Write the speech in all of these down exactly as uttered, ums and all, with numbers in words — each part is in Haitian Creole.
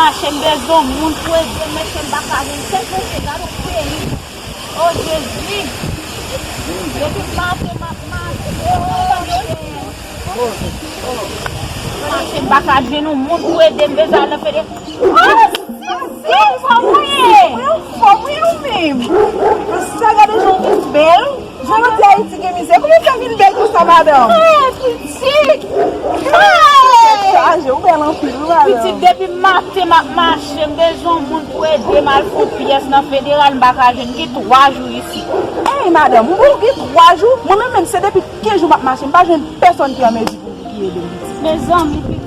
Mache, m bezwen moun pou ede m, mesye, m pa ka jwenn kèk mesye, gade yon peyi. O Jezi! Depi maten m ap mache, o Jezi! Mache, m pa ka jwenn yon moun pou ede m, bezwen al nan fede. O, Sisi, kòman w ye? Mwen anfòm, wi, ou menm? Sa gade jan w vin bèl. Jan w di Ayiti gen mizè. Kòman w fè vin bèl konsa, madanm? Hey, pitit! Hey! Tèt chaje, ou bèl anpil, wi, madanm. Pitit, depi maten m ap mache, m bezwen yon moun pou ede m al fè yon pyès nan federal, m pa ka jwenn, gen twa jou isi. Hey, madanm, ou gen twa jou? Mwen menm, menm, se depi kenz jou m ap mache, m pa jwenn pèsòn ki an mezi pou, ki ede m, pitit. Mezanmi, pitit.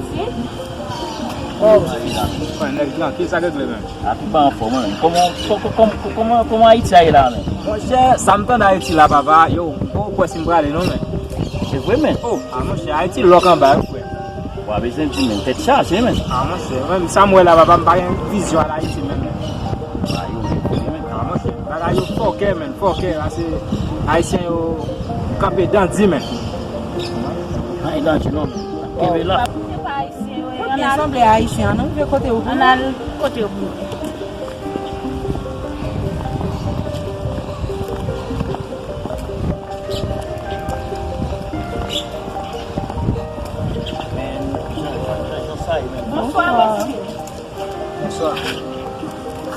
Oh, nèg trankil, sa k regle menm? A, tou pa anfòm, wi, menm. Kòman, kò-, kò-, kòman, kòman, kòman Ayiti a ye la, menm? Monchè, sa m tande Ayiti la, papa, yo, m poko kwè si m prale, non, menm. Se vre, menm? Oh, a, monchè, Ayiti lòk anba, wi, frè. W a bezwen di, menm, tèt chaje, menm. A, monchè, menm, sa m wè la, papa, m pa gen vizyon al Ayiti, menm, menm. A, yo, yo, yo, menm. A, monchè, bagay yo fòkè, menm, fòkè, pase Ayisyen yo kanpe dandi, menm. Ay, dandi, non, menm. Kenbe la. Kote sanble Ayisyen an, nou rive kote yo pou nou. Ann al kote yo pou nou. Bonswa, mesye. Bonswa.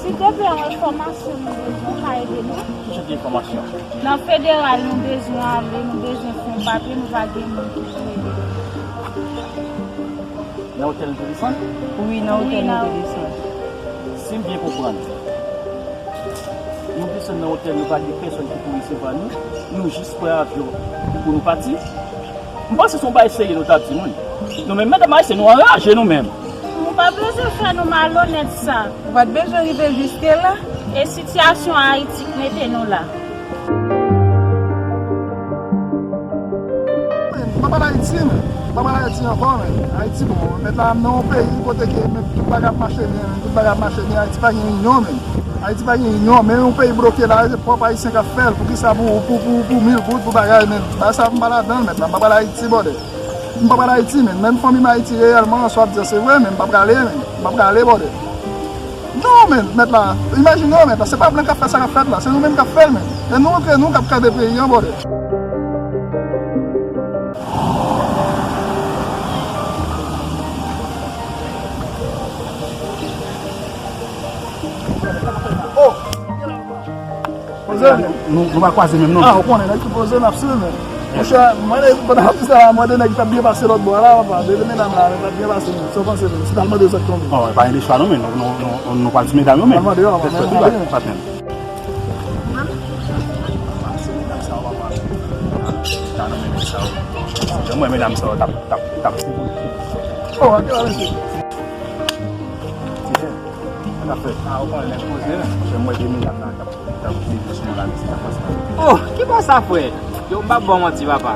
Silvouplè, yon enfòmasyon nou bezwen, ka ede nou? Ki jan de enfòmasyon? Nan federal, nou bezwen ale, nou bezwen fè yon papye, nou pa gen moun ki pou ede nou. Nan otèl nou te desann? Wi, nan otèl nou te desann. Si m byen konprann, nou desann nan otèl, nou pa gen pèsòn ki pou resevwa nou, nou jis pran avyon pou nou pati. M panse se yon bagay serye nou t ap di nou. Nou menm, medam ayisyen, nou anraje nou menm. Nou pa bezwen fè nou malonèt sa. Ou pa t bezwen rive jiske la. E sitiyasyon Ayiti k mete nou la. M pa pale Ayiti, men. M pa pale Ayiti ankò, men. Ayiti, bon, mèt la, m nan yon peyi kote ke, men, tout bagay ap mache byen, men. Tout bagay ap mache byen. Ayiti pa gen inyon, men. Ayiti pa gen inyon, men yon peyi bloke la, se pwòp Ayisyen k ap fè l. Poukisa pou, pou, pou, pou mil goud, pou bagay, men. Bagay sa, m pa ladan l, mèt la. M pa pale Ayiti, bòdè. M pa pral Ayiti, men. Menm fanmi m Ayiti reyèlman, sa w ap di a se vre, men m pa prale, men. M pa prale, bòdè. Non, men, mèt la. Imajine w, mèt la. Se pa blan k ap fè sa k ap fèt la. Se nou menm k ap fè l, men. E nou, antre nou, k ap kraze peyi an, bòdè. Oh! Poze, men. Nou, nou pa kwaze menm, non. A, ou konnen, nèg ki poze, n ap swiv, men. Monchè, mwen, pandan n ap di sa, mwen, de nèg ki t ap byen pase lòt bò a la, papa. De, de medam la, men, t ap byen pase, men. Sa w panse, men? Si t al mande yo sa k tonbe. Bon, pa gen de chwa, non, men. Nou, nou, nou, nou pral di medam yo, men. Al mande yo, al mande yo. Patnè. Pase medam sa yo, papa. Ta nan men sa yo. Jan mwen, medam sa yo, t ap, t ap, t ap. Oh, ok, ok. Sa k ap fèt? A, ou konnen nèg poze, men. Monchè, m wè de medam nan k ap, k ap vin douseman la, men se pa sa. Oh, ki bò sa, frè? Yo, m p ap ba w manti, papa.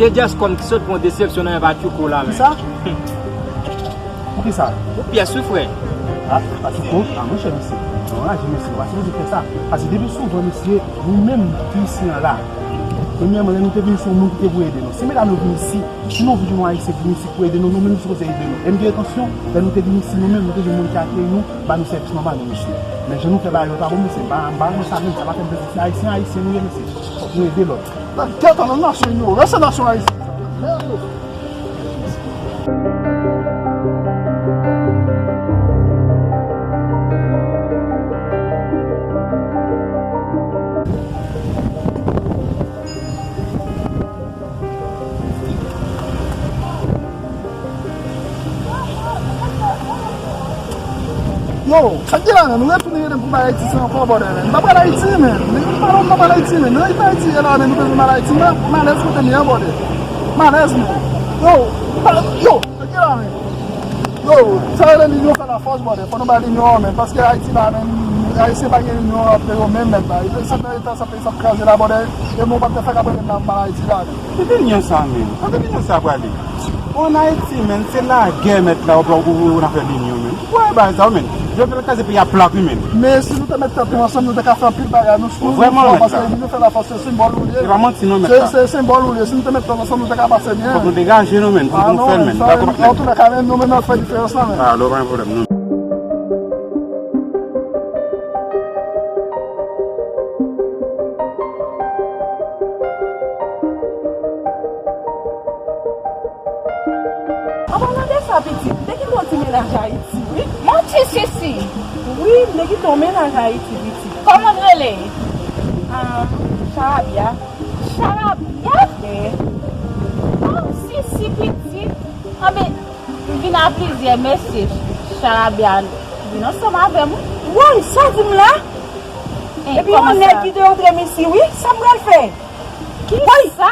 De djès kòm ki sot pran desepsyon nan men pa tchouko la, men. Kisa? Pou kisa? Pou pyès, wi, frè. A, pa tchouko? A, monchè, mesye. Non, raje, mesye. Ou pa sipoze fè sa. Paske depi souvan, mesye, nou menm ki isi an la, premyèman, lè nou te vin, se yon moun ki te pou ede nou. Si medam yo vin isi, si nou vle yon Ayisyen vin isi pou ede nou, nou menm nou sipoze ede nou. E m gen entansyon, lè nou te vin isi, nou menm, nou te jwenn moun ki akeyi nou, ba nou sèvis nan ba nou, mesye. Men jan nou fè bagay yo pa bon, mesye. M pa, m pa renmen sa menm, sa pa fè m plezi. Se Ayisyen, Ayisyen nou ye, mesye. Fòk nou ede lòt. Nan gèt nan Nasyon Ini yo, reste Nasyon Ayisyen. Yo, sa k gen la, menm? Nou retounen ede m pou bay Ayiti sa ankò, bòdè, menm. M pa pral Ayiti, menm. Menm, m pa, m pa pral Ayiti, menm. Nan eta Ayiti ye la, menm, nou bezwen m al Ayiti, m alèz kote m ye a, bòdè. M alèz, menm. Yo, pa, yo, sa k gen la, menm? Yo, sa rele linyon fè lafòs, bòdè. Fò nou bay linyon an, menm. Paske Ayiti la, menm, Ayisyen pa gen linyon antre yo menm, mèt la. Sa nan eta sa peyi sa ap kraze la, bòdè. E mwen, w p ap te fè k ap rele m la, m pral Ayiti la, menm. Kote linyon sa menm? Kote linyon sa prale? Ann Ayiti, menm, se lagè, mèt la, ou, ou, ou, ou nan fè linyon, menm. Ou kwè bagay sa yo, menm? Yo fè kraze peyi a plat, wi, menm. Men si nou te met tèt nou ansanm, nou te ka fè anpil bagay. Nou, nou, vrèman, nou fò, mèt la. Paske linyon fè lafòs, se senbòl ou ye. Se pa manti, non, mèt la. Se, se senbòl ou ye. Si nou te met tèt nou ansanm, nou te ka pase byen. Fòk nou degaje nou, menm. A, non, men, sa, antouka, men, nou, men, n ap fè diferans la, menm. A, lò, pa gen pwoblèm, non. Bon ti mennaj Ayiti, wi. Manti, Sisi. Wi, m te kite yon mennaj Ayiti, pitit. Kòman l rele? Ah, Charabia. Charabia? Eh. Oh, Sisi pitit. Anben, m vin a plizyè mesye Charabia vin ansanm avè m. Woy, sa w di m la? Eh, Epi yon nèg ki te antre m isi, wi. Sa m pral fè? Kisa?